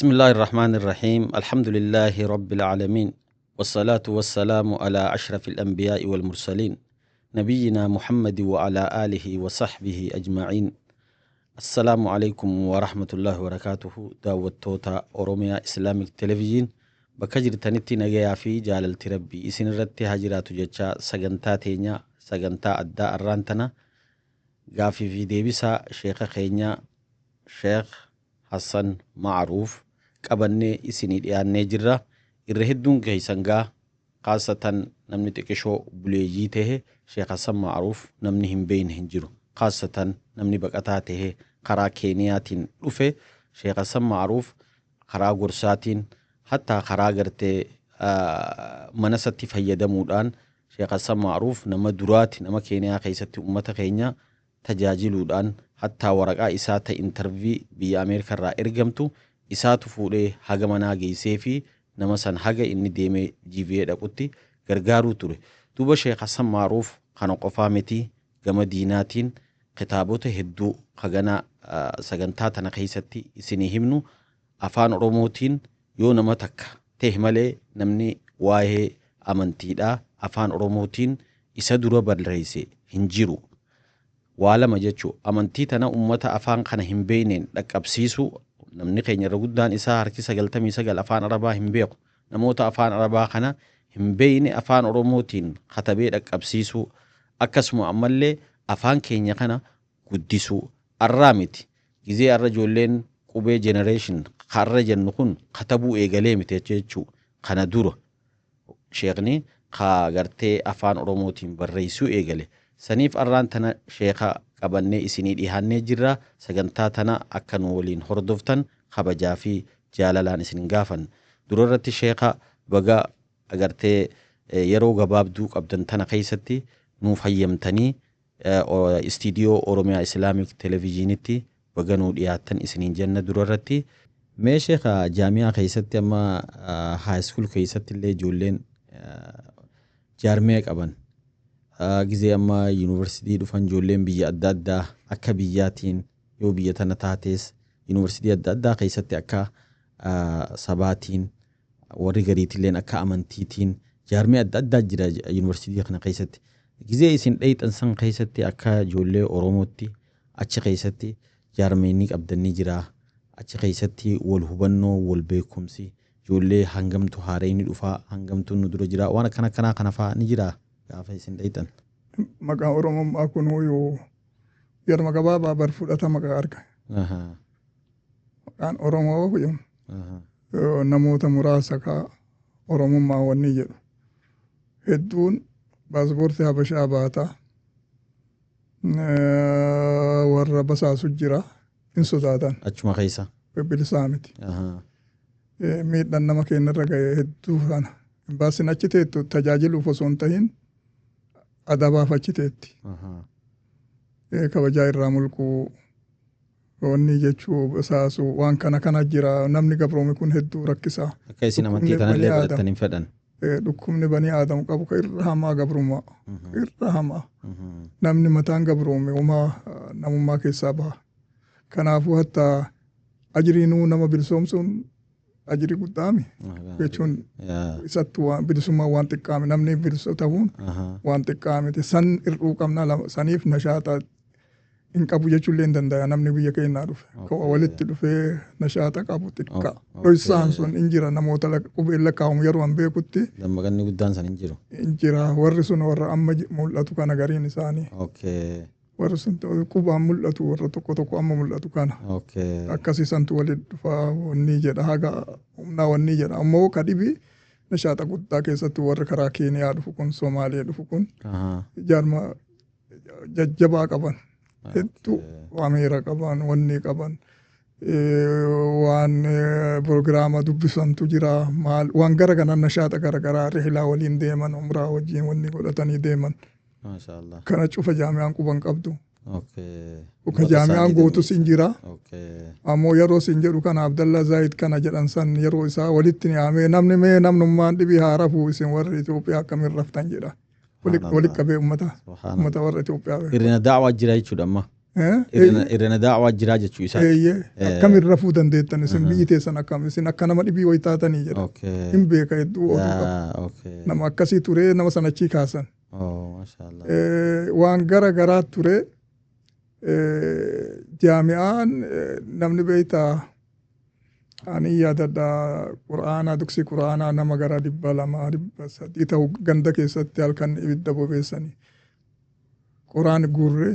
بسم الله الرحمن الرحيم. الحمد لله رب العالمين، والصلاة والسلام على أشرف الأنبياء والمرسلين، نبينا محمد وعلى آله وصحبه أجمعين. السلام عليكم ورحمة الله وبركاته. Daawwattoota Oromiyaa Islamic Television bakka jirtanitti, nagayaa fi jaalalti Rabbii isin irratti haa jiraatu jecha, sagantaa teenya sagantaa addaa arraan tana gaafii fi deebisaa sheeka keenya Sheekh Hassan Ma'ruuf qabannee isinii dhiyaannee jirra. Irra hedduun keessan gaa, khaasatan namni xiqishoo buleeyyii tahe, Sheekh Hassan Ma'ruuf namni hin beeyne hin jiru. Khaasatan namni baqataa tahe karaa Keeniyaatiin dhufe, Sheekh Hassan Ma'ruuf karaa gorsaatiin, hattaa karaa gartee manasatti fayyadamuudhaan, Sheekh Hassan Ma'ruuf nama duraati nama Keeniyaa keessatti ummata keenya tajaajiluudhaan, hattaa waraqaa isaa ta interview biyya Ameerikaa irraa ergamtu isaatu fuudhee haga manaa geessee fi nama san haga inni deemee GVA dhaqutti gargaaruu ture. Duuba Sheekh Hassan Ma'ruuf kana qofaa miti, gama diinaatiin kitaabota hedduu hagana sagantaa tana keessatti isinii himnu afaan Oromootiin yoo nama takka ta'e malee, namni waa'ee amantiidhaa afaan Oromootiin isa dura barreesse hin jiru. Waa lama jechuu, amantii tana ummata afaan kana hin beeyneen dhaqqabsiisuu. Namni keenya irra guddaan isaa harki 99 afaan Arabaa hin beeku. Namoota afaan Arabaa kana hin beeyne afaan Oromootiin katabee dhaqqabsiisuu, akkasuma ammallee afaan keenya kana guddisuu. Arraa miti, gizee arra ijoolleen qubee generation har'a jennu kun katabuu eegalee miti jechuu. Kana dura sheekni ka gartee afaan Oromootiin barreessuu eegale. Saniif arraan tana sheeka qabannee isinii dhihaannee jirra. Sagantaa tana akka nu waliin hordoftan kabajaa fi jaalalaan isin gaafan. Dura irratti sheeka, baga agartee yeroo gabaabduu qabdan tana keessatti nuuf hayyamtanii istiidiyoo Oromiyaa Islamic Televizhiinitti baga nuu dhiyaattan isiniin jenna dura irratti. Mee sheeka, jaamiyaa keessatti amma high school keessatti illee ijoolleen jaarmee qaban, gizee amma yuunivarsiitii dhufan ijoolleen biyya adda addaa akka biyyaatiin yoo biyya tana taates, yuunivarsiitii adda addaa keessatti akka sabaatiin, warri gariitilleen akka amantiitiin jaarmee adda addaa jira yuunivarsiitii kana keessatti. Gizee isin dheeyxan san keessatti akka ijoollee Oromootti achi keessatti jaarmeenni qabdan ni jira. Achi keessatti wal hubannoo, wal beekumsi ijoollee hangamtu haareen dhufaa, hangamtu nu dura jira, waan akkana akkanaa kana fa'aa ni jira gaafa isin dheeyxan? Maqaan Oromummaa kun yoo yeroo gabaabaa bar fudhatama arga. Maqaan Oromoo kun namoota muraasa ka Oromummaa wanni jedhu. Hedduun paaspoortii Habashaa baata. Warra basaasu jira, hin sodaatan. Achuma keessa. Bilisaa miti. Miidhaan nama keenyarra ga'e hedduu kana. Imbaasiin achi teettu tajaajiluuf osoo hin tahin adabaaf achi teetti. Kabajaa irraa mulquu, wanni jechuu, basaasu, waan kana kana jira. Namni gabroome kun hedduu rakkisaa. Akka isin amantii tanallee fudhatan hin fedhan. Dhukkubni banii Aadamu qabu ka irra hamaa gabrummaa. Irra hamaa. Namni mataan gabroome homaa namummaa keessaa baha. Kanaafuu hatta ajriinuu nama bilisoomsuun ajrii guddaami. Jechuun isattu waan bilisummaa waan xiqqaame, namni bilisa ta'uun waan xiqqaamiti. San hir'uu qabna, saniif nashaata hin qabu jechuullee hin danda'a namni biyya keenyaa dhufe. Ka walitti dhufee nashaata qabu xiqqaa. Dhoysaan sun hin jira, namoota qubeen lakkaa'amu yeroo an beekutti. Dammaqanni guddaan san hin jiru. Hin jira. Warri sun warra amma mul'atu kana gariin isaanii. Warri sun qubaan mul'atu, warra tokko tokko amma mul'atu kana. Akkasiisantu walitti dhufaa wanni jedha, haga humnaa wanni jedha. Ammoo ka dhibi nashaata guddaa keessattuu warri karaa Keeniyaa dhufu kun, Somaalee dhufu kun jaarma jajjabaa qaban. Hedduu ameera qaban, wanni qaban. Waan proogiraama dubbisantu jira, maal waan gara kana nashaata gara garaa, rihlaa waliin deeman, umraa wajjin wanni godhatanii deeman. Maashaallah. Kana cufa jaamiyaan quban qabdu. Ka Uummata jaamiyaan isaanii gootus hin jira. Ammoo yeroo sin jedhu kana Abdallah Zaayid kana jedhan san yeroo isaa walitti ni yaamee, namni mee namnummaan dhibii haa rafuu, isin warri Itoophiyaa akkamiin raftan jedha. Walitti qabee ummata Subhaanallah. Ummata warra Itoophiyaa. Hirrina daawaa jira jechuudha amma. Irrina daawaa jiraa jechuu isaati. Eeyyee, akkamin rafuu dandeettan isin, biyyi teessan akkam isin akka nama dhibii wayi taatanii jedha. Hin beeka, hedduu oduu qaba. Nama akkasii ture, nama sana achii kaasan. Waan gara garaa ture. Jaami'aan namni beektaa, ani yaadadha, qura'aanaa, duksii qura'aanaa nama gara 200, 300 ta'u ganda keessatti halkan ibidda bobeessanii qoraan guurree,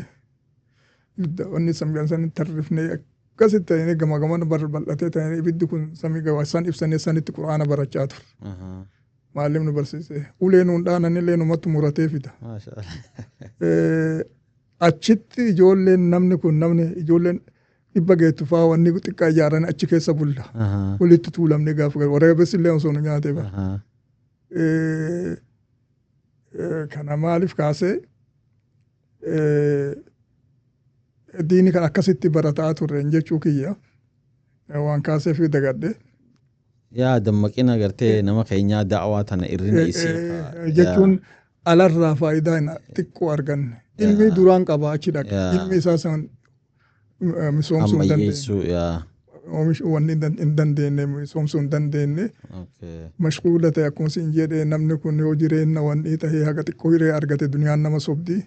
ibidda wanni samii san tarrifnee akkasitti ta'ee gama gamana bal'atee ta'ee, ibiddi kun samii gaba san ibsanii sanitti qura'aana barachaa ture. Maallim nu barsiise, ulee nuun dhaananillee numatti muratee fida. Achitti ijoolleen, namni kun, namni ijoolleen 100 geettu fa'aa wanni xiqqaa ijaaranii achi keessa bulla. Walitti tuulamnee gaafa galu waraabessi illee osoo nu nyaatee bara. Kana maaliif kaasee, diini kan akkasitti barataa turre jechuu kiyya, waan kaasee fi dagadhe. Yaa, dammaqina gartee nama keenyaa, da'awaa tana irrina isii. Jechuun alarraa faayidaa xiqqoo arganne. Ilmi duraan qaba, achi dhaqa. Ilmi isaa san misoomsuu hin dandeenye. Oomishuu wanni hin dandeenye, misoomsuu hin dandeenye. Mashquula ta'e, akkuma siin jedhee, namni kun yoo jireenya wanni ta'ee haga xiqqoo hiree argate, duniyaan nama sobdi.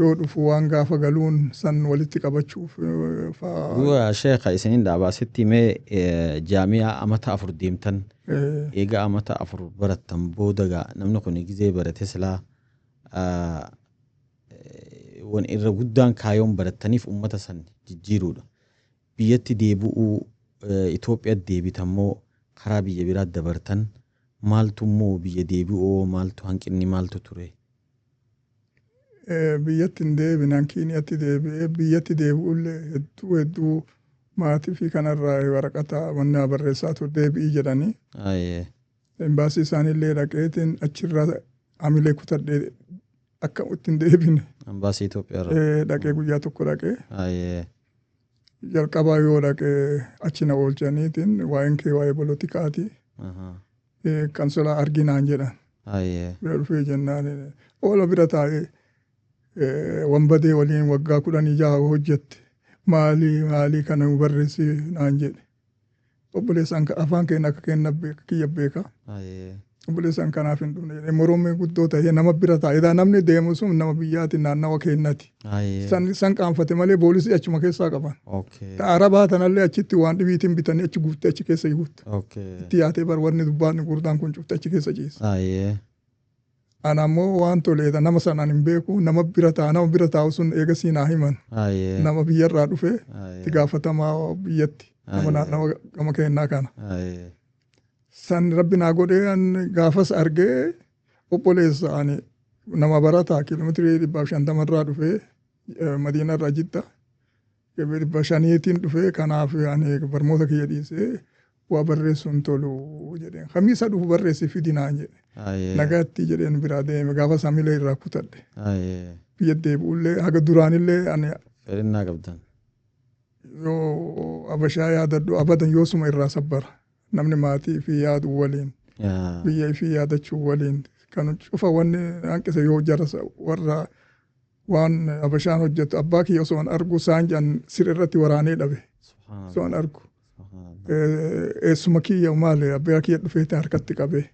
Yoo dhufu waan gaafa galuun san walitti qabachuuf fa'aa. Du'a sheekha, isiniin dhaabaa sitti mee, jaami'aa amata 4 deemtan, eega amata 4 barattan booda gaa namni kun gizee barate silaa wan irra guddaan kaayoon barattaniif ummata san jijjiiruudha. Biyyatti deebi'uu, Itoophiyaatti deebitammoo karaa biyya biraa dabartan, maaltu immoo biyya deebi'uu, maaltu hanqinni, maaltu ture? Biyyatti hin deebine, hanqiiniyatti deebi'ee. Biyyatti deebi'ullee hedduu hedduu maatii fi kanarraa waraqata wanni barreessaa ture, deebi'ii jedhanii. Embaasii isaaniillee dhaqeetiin achirraa hamilee kutadhee akka ittiin deebine. Embaasii Itoophiyaa irraa. Dhaqee, guyyaa tokko dhaqee. Jalqabaa yoo dhaqee achi na oolchaniitiin, waa'een kee waa'ee polotikaati. Kansolaa arginaan jedhan. Bira dhufee jennaan, oola bira taa'ee, wanbadee waliin waggaa 16 hojjette, maalii maalii kana nu barreessi naan jedhe. Obboleessaan afaan keenya akka kenna kiyya beeka. Obboleessaan kanaaf hin dhufne jedhee moromee guddoo ta'ee nama bira taa'e. Namni deemu sun nama biyyaati, naannawa keenyati. San qaanfate malee poolisii achuma keessaa qaban. Arabaa tanallee achitti waan dhibiitiin bitanii achi guuttee achi keessa guutte. Itti yaatee bar wanni dubbaan gurdaan kun cufte achi keessa ciisa. Ana ammoo waan toleeta nama sanaan hin beeku, nama bira taa'a, nama bira taa'u sun eegasii naa himan. Nama biyyarraa dhufe, itti gaafatamaa biyyatti, nama naannawa gama keenyaa kana. San rabbi naa godhee gaafas argee, obboleessa ani nama barataa kiiloomeetirii 150rraa dhufee, Madiinarraa Jidda 500tiin dhufee, kanaaf ani barnoota kiyya dhiisee waa barreessuun tolu jedheen. Kamiisa dhufu barreessi fidi naan jedhe. Nagaatti jedheen biraa deeme, gaafa samilee irraa kutadhe. Biyya deebi'ullee haga duraanillee ani. Fedhinnaa qabdan. Yoo Abashaa yaadadhu abadan yoosuma irraa sabbara. Namni maatii fi yaadu waliin, biyya fi yaadachuu waliin kan cufa wanni hanqise, yoo jara warra waan Abashaan hojjetu abbaa kiyya osoo an argu saanjaan sir irratti waraanee dhabe. Osoo an argu. Eessuma kiyya maali, abbaa kiyya dhufeeti harkatti qabee.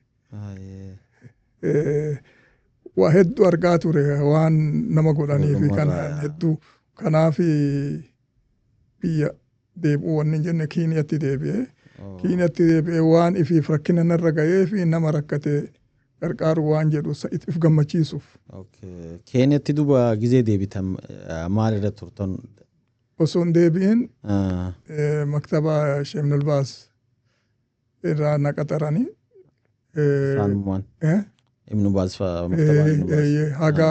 Waa hedduu argaa ture, waan nama godhanii fi kan hedduu, kanaaf biyya deebi'uu wanni hin jenne, Kiiniyatti deebi'ee. Kiiniyatti deebi'ee waan ifiif rakkina narra ga'ee fi nama rakkate qarqaaru waan jedhu if gammachiisuuf. Keeniyatti duuba gizee deebitan maal irra turtan? Osoo hin deebi'in maktaba Sheekh Ibnul Baaz irraa na qaxaranii. Isaanumaan. Ibnu Baaz fa'a, maktaba Ibnu Baaz. Haga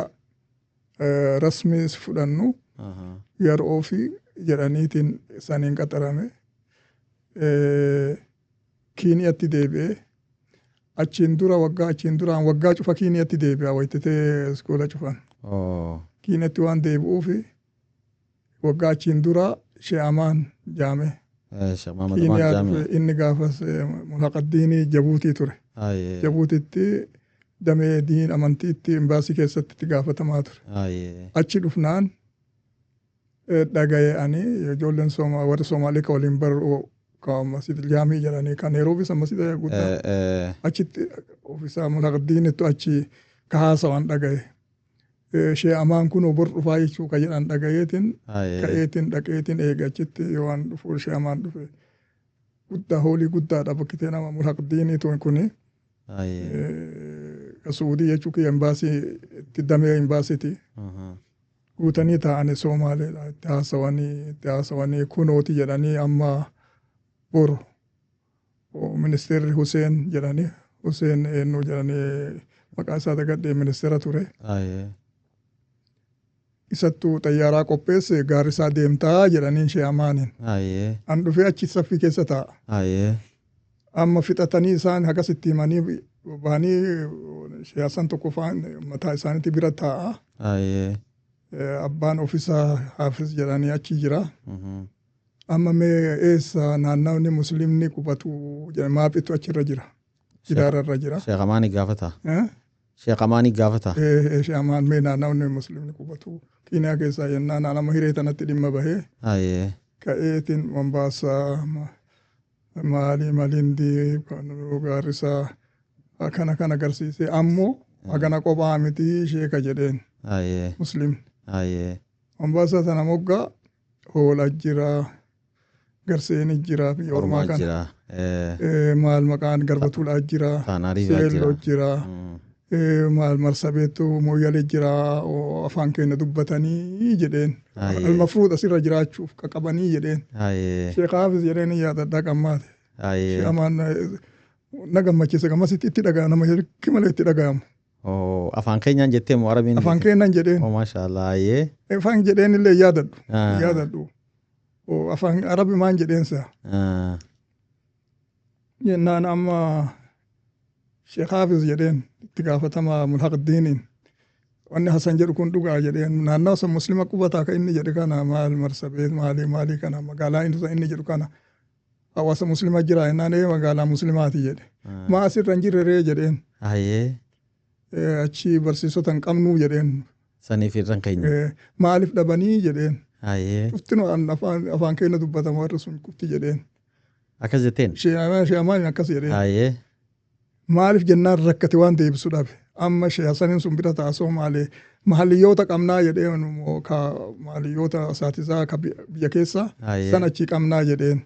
rasmiis fudhannu yeroo fi jedhaniitiin saniin qaxarame. Kiiniyatti deebi'ee, achiin dura waggaa achiin duraan waggaa cufa Kiiniyatti deebi'a wayititee iskoola cufan. Kiiniyatti waan deebi'uufi waggaa achiin dura She'amaan jaame. Kiiniyaa dhufe, inni gaafas mulhaqaddiinii Jabuutii ture. Jabuutitti damee diin amantiitti imbaasii keessatti itti gaafatamaa ture. Achi dhufnaan Dhagaye ani ijoolleen warri Somaalee ka waliin baru ka Masjid Jaamii jedhanii kan Nairobi san masjida guddaa achitti ofisaa Mulhaqdiinittu achi ka haasawan dhagaye. Shee Amaan kun bor dhufaa jechuu ka jedhan dhagayeetiin ka'eetiin dhaqeetiin eege achitti yoo an dhufu Shee Amaan dhufe. Guddaa hoolii guddaadha bakki ta'e nama Mulhaqdiinii kuni. Suudii jechuu kiyya imbaasii itti damee imbaasiiti. Guutanii taa'anii Somaaleedha itti haasawanii kunooti jedhanii amma boru ministeerri Huseen jedhanii Huseen eenyu jedhanii maqaa isaa dagadhee ministeera ture. Isattuu xayyaaraa qopheesse gaarisaa deemtaa jedhaniin Shee Amaaniin. An dhufee achi saffii keessa taa'a. Amma fixatanii isaan hagas itti himanii bahanii Shee Hasan tokko faan mataa isaaniitti bira taa'a. Abbaan ofisaa Hafiz jedhanii achi jira. Amma mee eessa naannawni muslimni qubatu maaphitu achirra jira. Gidaararra jira. Sheekh Amaanii gaafata. Sheekh Amaanii gaafata. Shee Amaan mee naannawni muslimni qubatu Kiiniyaa keessaa jennaan nama hiree tanatti dhimma bahee. Ka'eetiin Mombaasaa maalii Malindii Gaarisaa kana kan agarsiise ammoo hagana qophaa miti sheeka jedheen. Muslimni. Mombaasaa tana moggaa hoola jira Garseeni jira biyya ormaa kana. Maal maqaan Garbatulaa jira. Seelloo jira. Maal Marsabeettu Mooyyalee jira afaan keenya dubbatanii jedheen. Almafruud asirra jiraachuuf qaqabanii jedheen. Sheekh Hafiz jedheen yaadadhaa qammaate. Amaan na gammachiise gammasitti itti dhaga'ama nama hirki malee itti dhaga'amu. Afaan keenyaan jettee moo Arabiin? Afaan keenyaan jedheen. Maashaallah. Ayyee. Afaan jedheen illee yaadadhu. Yaadadhu. Afaan Arabi maan jedheen sa. Jennaan amma Sheekh Hafiz jedheen itti gaafatamaa Mulhaqdiiniin. Wanni Hasan jedhu kun dhugaa jedheen naannawa san muslima qubataa ka inni jedhe kana maal Marsabeet maalii maalii kana magaalaa inni jedhu kana hawaasa muslima jira jennaan ee magaalaa muslimaati jedhe. Maa asirra hin jirre ree jedheen. Achi barsiisota hin qabnuu jedheen. Saniif irra keenya. Maaliif dhabanii jedheen. Cuftinu afaan keenya dubbatama warri sun qufti jedheen. Akkas jetteen? Shee Amaan akkas jedheen. Maaliif jennaan rakkate waan deebisu dhabe. Amma Shee Hasaniin sun bira ta'a Somaalee mahalliyyoota qabnaa jedheen ka mahalliyyoota saatisaa ka biyya keessaa san achii qabnaa jedheen.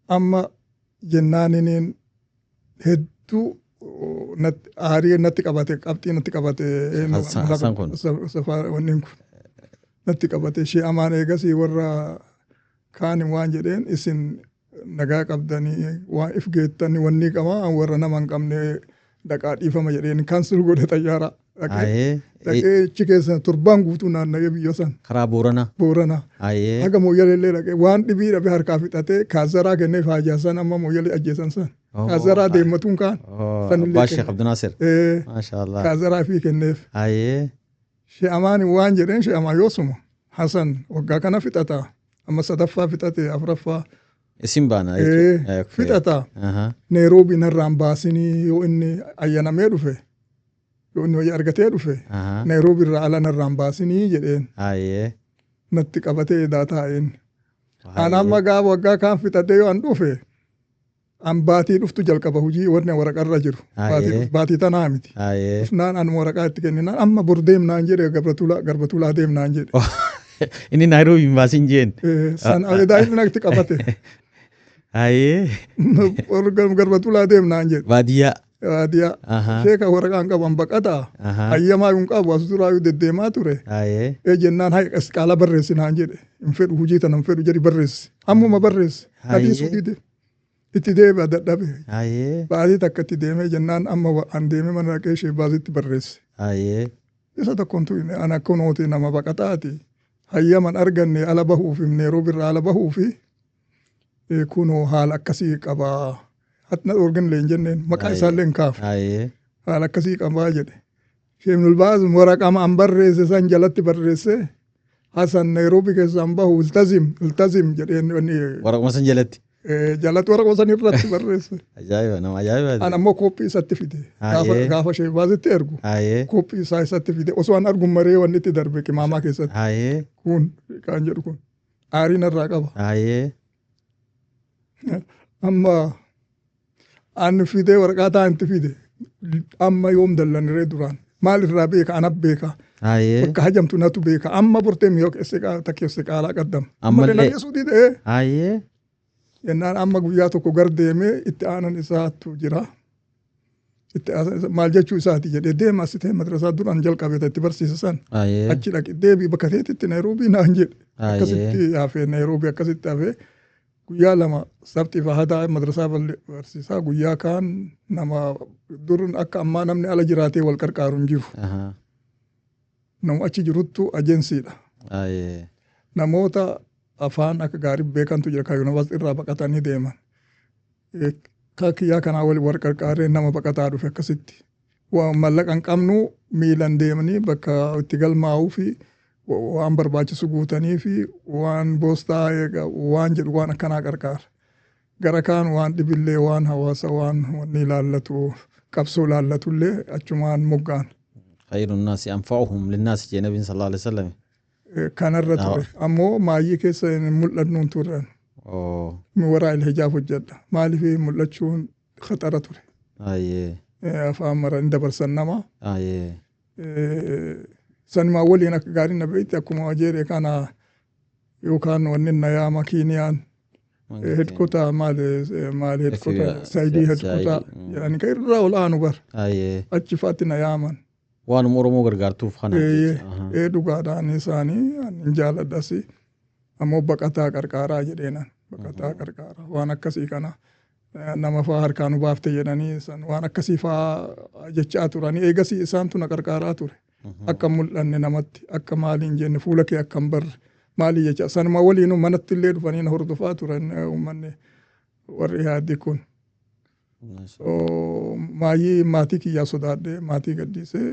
Amma jennaaniniin hedduu aarii natti qabate qabxii natti qabate wanni kun natti qabate Shee Amaan eegasii warra kaan waan jedheen isin nagaa qabdanii waan if geettanii wanni qabaa warra nama hin qabne dhaqaa dhiifama jedheen kaansil godhe xayyaara. Dhaqee achi keessa torbaan guutuu naanna'ee biyya san. Karaa Booranaa. Booranaa. Haga Mooyyalee dhaqee waan dhibii dhabe harkaa fixatee kaazaraa kenneef haajaa san amma Mooyyalee ajjeesan san. Kaazaraa deemmatuun kaan. Abbaa Sheekh Abdinaasir. Maashaallah. Kaazaraa fi kenneef. Shee Amaan waan jedheen Shee Amaan yoosuma Hasan waggaa kana fixata amma sadaffaa fixate afuraffaa. Isin baana jechuudha. Fixata. Neeroobii narraan baasinii yoo inni ayyanamee dhufe. Yoo inni wayya argatee dhufe. Neeroobii irraa ala narraan baasinii jedheen. Natti qabatee edaa taa'een. An amma gaafa waggaa kaan fixatee yoo an dhufe. An baatii dhuftu jalqaba hojii warri waraqarra jiru. Baatii tanaa miti. Dhufnaan an waraqaa itti kenninaan amma bor deemnaan jedhe Garbatulaa deemnaan jedhe. Inni Naayiroobii hin baasin jeen. San edaa inni natti qabate. Garbatulaa deemnaan jedhe. Baadiyyaa. Baadiyyaa. Sheeka waraqaa hin qabu an baqataa. Hayyamaa hin qabu as duraayyuu deddeemaa ture. Jennaan hay qaala barreessinaan jedhe. Hin fedhu hojii tana hin fedhu jedhi barreessi. Ammuma barreessi. Hadiisuu dide. Itti deebi'a dadhabe. Baatii takka itti deemee jennaan amma an deemee mana dhaqee ishee baasitti barreesse. Isa tokkoon tuqne an akkunooti nama baqataati. Hayyaman arganne ala bahuufi Neeroobi irraa ala bahuufi kunoo haala akkasii qabaa. Hatna dhoorganillee hin jenneen maqaa isaallee hin kaafne. Haala akkasii qabaa jedhe. Sheekh Baaz waraqama an barreesse san jalatti barreesse. Hasan Neeroobi keessaan bahu iltazim iltazim jedheen. Waraquma san jalatti. Jalatti waraqaa san irratti barreesse. Ajaa'iba, nama ajaa'ibaati. An ammoo kooppii isatti fide. Gaafa sheebaasitti ergu. Kooppii isaa isatti fide. Osoo an argu maree wanni itti darbe qimaamaa keessatti. Kun kan jedhu kun aarii narraa qaba. Amma an fidee waraqaa ta'an itti fide. Amma yoom dallaniree duraan. Maal irraa beeka? Anab beeka. Bakka hajamtu natu beeka. Amma bortee miyoo takkeesse qaalaa qaddama. Ammallee. Ammallee didee. Jennaan amma guyyaa tokko gar deemee itti aanan isaatu jira. Itti aanan maal jechuu isaati jedhee deema as ta'e madrasaa duraan jalqabe itti barsiisa san. Achi dhaqi deebii bakka teetitti Nairoobii naan jedhe. Akkasitti hafee Nairoobii akkasitti hafee guyyaa 2 sabtii fi hadaa madrasaa barsiisaa guyyaa kaan nama dur akka ammaa namni ala jiraatee wal qarqaaru hin jiru. Nama achi jiruttu ajensiidha. Namoota afaan akka gaarii beekantu jira kan yuunivarsiitii irraa baqatanii deeman. Kiyyaa kanaa waliin wal qarqaaree nama baqataa dhufe akkasitti. Waan mallaqa hin qabnu miilan deemanii bakka itti galmaa'uu fi waan barbaachisu guutanii fi waan boostaa waan jedhu waan akkanaa qarqaara. Gara kaan waan dhibillee waan hawaasa waan wanni ilaallatu qabsoo ilaallatullee achumaan moggaan. Khayru nnaasi anfa'uhum linnaasi jee nabiin sallallahu alaihi wasallam. Kanarra ture. Ammoo maayyii keessa hin mul'annuun turre. Waraa ilhijaaf hojjedha. Maaliif mul'achuun khaxara ture. Afaan mara hin dabarsan nama. Sanumaa waliin akka gaarii na beekti akkuma jeeree kana yookaan wanni na yaama Kiiniyaan hedkota maali maali hedkota saayidii hedkota jedhanii kan irraa ol aanu bar. Achi fa'aatti na yaaman. Waanuma Oromoo gargaartuuf kana. Ee dhugaadhaan isaanii hin jaaladhas. Ammoo baqataa qarqaaraa jedheenan. Baqataa qarqaaraa waan akkasii kana nama fa'aa harkaan nu baafte jedhanii san waan akkasii fa'aa jechaa turanii eegasii isaantu na qarqaaraa ture. Akka mul'anne namatti akka maaliin jenne fuula kee akka hin barre maalii jecha sanuma waliinuu manatti illee dhufanii na hordofaa turan uummanni warri yaaddi kun. Maayyii maatii kiyyaa sodaadhee maatii gadhiisee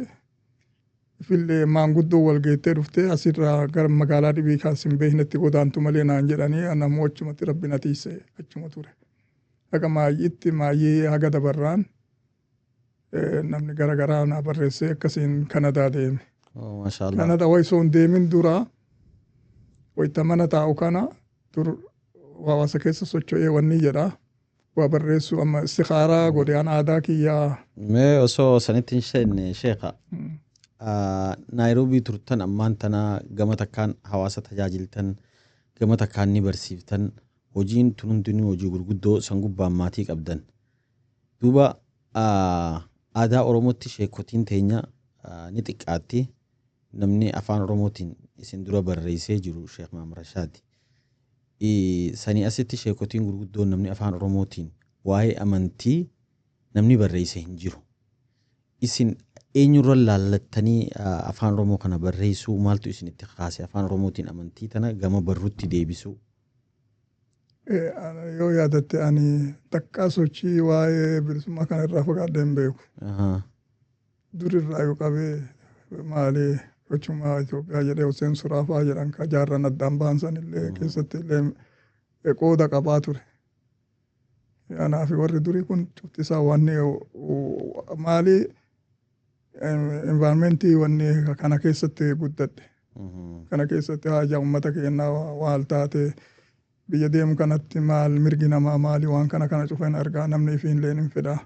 ifillee maanguddoo wal geettee dhuftee asirraa gara magaalaa dhibii kan sin beeknetti godaantu malee naan jedhanii an ammoo achumatti rabbi na tiisee achuma ture. Haga maayyiitti maayyii haga dabarraan namni gara garaa na barreessee akkasiin Kanadaa deeme. Kanadaa wayisoo hin deemin dura wayita mana taa'u kana dur hawaasa keessa socho'ee wanni jedha. Waa barreessuu amma istikhaaraa godhe an aadaa kiyyaa. Mee osoo sanitti hin seenne sheekha. Naayiroobii turtan ammaan tana gama takkaan hawaasa tajaajiltan gama takkaan ni barsiiftan hojiin tun hundinuu hojii gurguddoo san gubbaan maatii qabdan. Duuba aadaa Oromootti sheekotiin teenya ni xiqqaatti. Namni afaan Oromootiin isin dura barreessee jiru Sheekh Maamar Rashaadi. Sanii asitti sheekotiin gurguddoon namni afaan Oromootiin waa'ee amantii namni barreesse hin jiru. Isin eenyurra laallattanii afaan Oromoo kana barreessuu maaltu isinitti kaase afaan Oromootiin amantii tana gama barruutti deebisuu? Yoo yaadatte ani takkaa sochii waa'ee bilisummaa kana irraa fagaadhee hin beeku. Durirraa yoo qabee maali gochuma Itoophiyaa jedhee Hussein Suraafaa jedhan ka jaarran addaan ba'an sanillee keessatti illee qooda qabaa ture. Anaa fi warri durii kun cufti isaa wanni maali environmentii wanni kana keessatti guddadhe. Kana keessatti haja uummata keenyaa waal taate biyya deemu kanatti maal mirgi namaa maali waan kana kana cufa hin argaa namni ifiin illee hin fedha.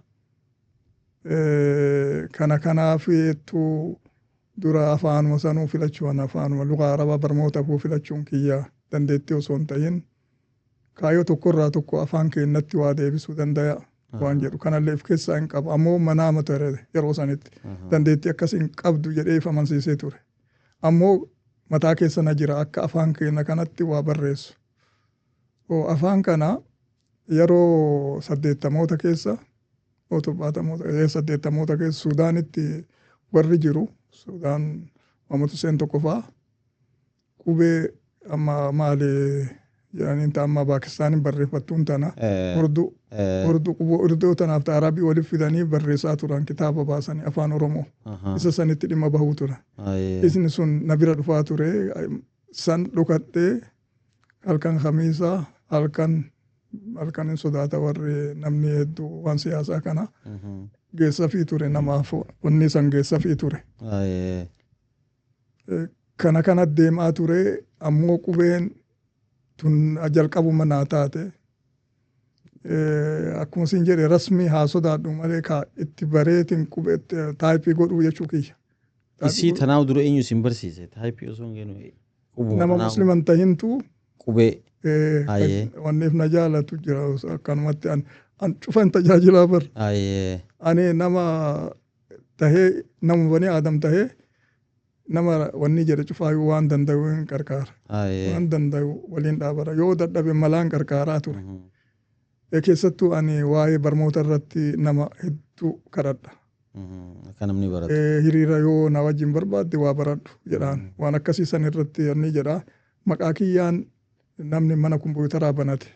Kana kanaaf ittuu dura afaanuma sanuu filachuun afaanuma lugaa arabaa barnoota kuu filachuun kiyya dandeettii osoo hin ta'in kaayyoo tokkorraa tokko afaan keenyatti waa deebisuu danda'a waan jedhu kanallee of keessaa hin qabu ammoo manaama ture yeroo sanitti dandeettii akkas hin qabdu jedhee if amansiisee ture ammoo mataa keessa na jira akka afaan keenya kanatti waa barreessu. Afaan kana yeroo 80moota keessa 70moota 80moota keessa Suudaanitti warri jiru Sudaan Muhammad Hussein tokko fa'aa qubee amma maali jedhaniin ta amma Paakistaaniin barreeffattuun tana Urdu Urdu quboo Urduu tanaaf ta Arabii waliif fidanii barreessaa turan kitaaba baasanii afaan Oromoo isa sanitti dhimma bahuu turan. Isni sun na bira dhufaa ture san dhokadhee halkan Khamiisaa halkan Halkan hin sodaata warri namni hedduu waan siyaasaa kana geessafii ture namaaf wanni san geessafii ture. Kana kana deemaa ture ammoo qubeen tun jalqabuma naa taate. Akkuma siin jedhe rasmii haa sodaadhu malee ka itti bareetiin qubee type godhuu jechuu kiyya. Isii tanaa dura eenyu isin barsiise? Type osoo hin kennu qubuma Nama tanaa Muslima hin tahintu qubee. Wanniif na jaalatu jira akkanumatti an cufa hin tajaajilaa bar. Ani nama tahee nama bani Aadam tahee nama wanni jedhe cufaayyuu waan danda'u hin qarqaara. Waan danda'u waliin dhaabara. Yoo dadhabe malaan qarqaaraa ture. Keessattuu ani waa'ee barnoota irratti nama hedduu kadhadha. Akka namni baratu. Hiriira yoo na wajjin barbaadde waa baradhu jedhaan. Waan akkasii san irratti inni jedha. Maqaa kiyyaan namni mana kompiitaraa banate.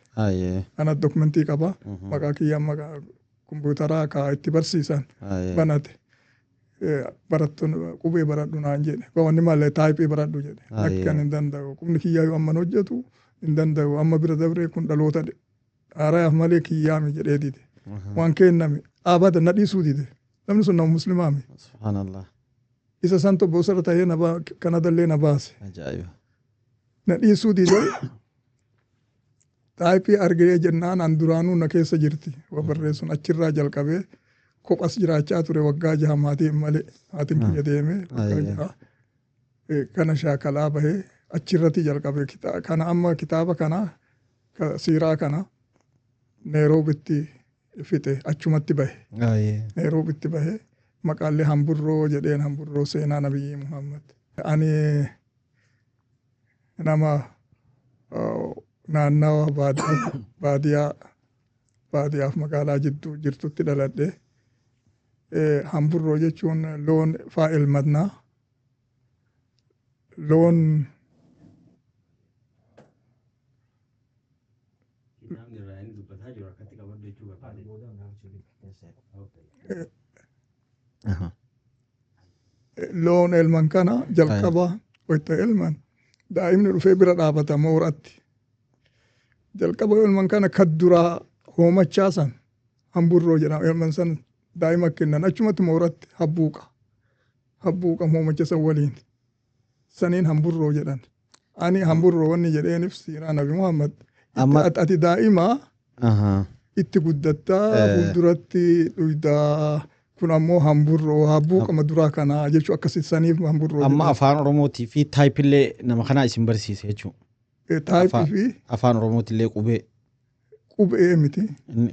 Ana dokumentii qaba. Maqaa kiyyaan maqaa kompiitaraa ka itti barsiisan banate. Barattoonni qubee baradhu naan jedhe. Wanni malee type baradhu jedhe. Akka hin danda'u. Qubni kiyyaa yoo amman hojjetu hin danda'u. Amma bira dabree kun dhaloota haarayaaf malee kiyyaami jedhee dide. Waan kenname abada na dhiisuu dide. Namni sun nama muslimaami. Subhaanallah. Isa san bosarra ta'ee na Kanadallee na baase. Ajaa'iba. Na dhiisuu dide. Type argee jennaan an duraanuu na keessa jirti. Waa barreessuun achirraa jalqabee kophas jiraachaa ture waggaa 6 maatiin malee maatiin kiyya deemee waggaa 6 kana shaakalaa bahee achirratti jalqabe kana amma kitaaba kana siiraa kana Neeroobitti fixe achumatti bahe. Neeroobitti bahe maqaallee Hamburroo jedheen, Hamburroo seenaa Nabiyyi Muhammad. Ani nama naannawa baadiyaa baadiyaaf magaalaa jidduu jirtutti dhaladhe. Hamburroo jechuun loon faa elmannaa. Loon Kitaabni irraa inni dubbataa jiru harkatti qabadhu jechuu barbaade. Loon elman kana jalqaba wayita elman daa'imni dhufee bira dhaabata mooratti. Jalqaba elman kana kan duraa hoomachaa san hamburroo jedhama. Elman san daa'ima kennan achumatti mooratti habbuuqa. Habbuuqa hoomacha san waliin. Saniin hamburroo jedhan. Ani hamburroo wanni jedheenif siiraa Nabi Muhammad. Ati daa'ima itti guddattaa fuulduratti dhuydaa kun ammoo hamburroo habbuuqama duraa kanaa jechuu akkasi saniif hamburroo Amma afaan Oromootii fi typeillee nama kanaa isin barsiise jechuudha. Type fi Afaan Oromootillee qubee. Qubee miti.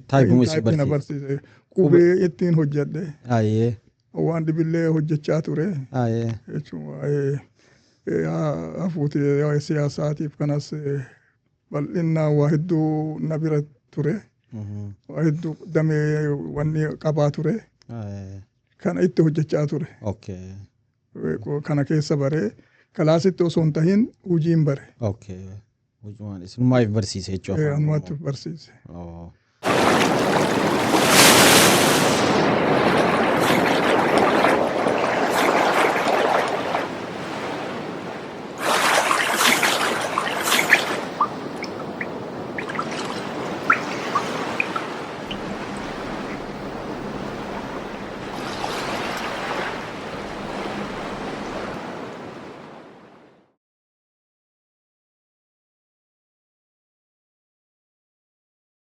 Typeuma isin Type na barsiise. Barsiise. Qubee ittiin hojjedhe. Waan dhibillee hojjechaa ture. Jechuun waa'ee hafuuti waa'ee siyaasaatiif kanas bal'inaan waa hedduu na bira ture. Waa hedduu damee wanni qabaa ture. Kana itti hojjechaa ture. Kana keessa baree kalaasitti osoo hin tahin hojiin bare. Okay. Hojumaan isinumaaf barsiise jechuudha. Anumatti barsiise. Oh.